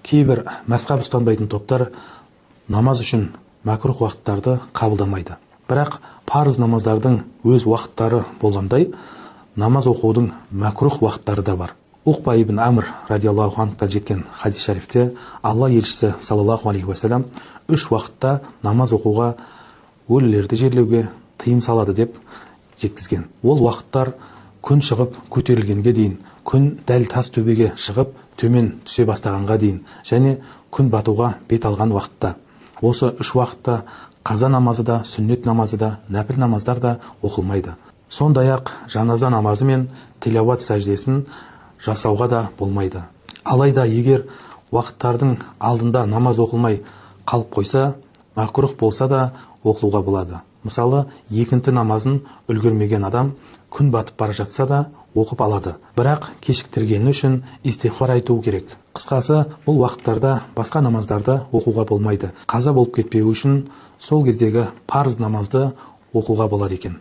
Кейбір мәзһаб ұстанбайтын топтар намаз үшін мәкрух уақыттарды қабылдамайды. Бірақ парыз намаздардың өз уақыттары болғандай, намаз оқудың мәкрух уақыттары да бар. Уқба ибн Амр радиаллаху анхтан жеткен хадис шарифте Алла елшісі саллаллаху алейхи уассалам 3 уақытта намаз оқуға, өлілерді жерлеуге тыйым салады деп жеткізген. Ол уақыттар күн шығып көтерілгенге дейін, күн дәл тас төбеге шығып төмен түсе бастағанға дейін және күн батуға бет алған уақытта. Осы 3 уақытта қаза намазы да, сүннет намазы да, нәпіл намаздар да оқылмайды. Сондай-ақ жаназа намазы мен тилауат сәждесін жасауға да болмайды. Алайда егер уақыттардың алдында намаз оқылмай қалып қойса, мәкрух болса да оқылуға болады. Мысалы, екінті намазын үлгермеген адам күн батып бара жатса да оқып алады. Бірақ кешіктіргені үшін истиғфар айту керек. Қысқасы, бұл уақыттарда басқа намаздарды оқуға болмайды. Қаза болып кетпеу үшін сол кездегі парыз намазды оқуға болады екен.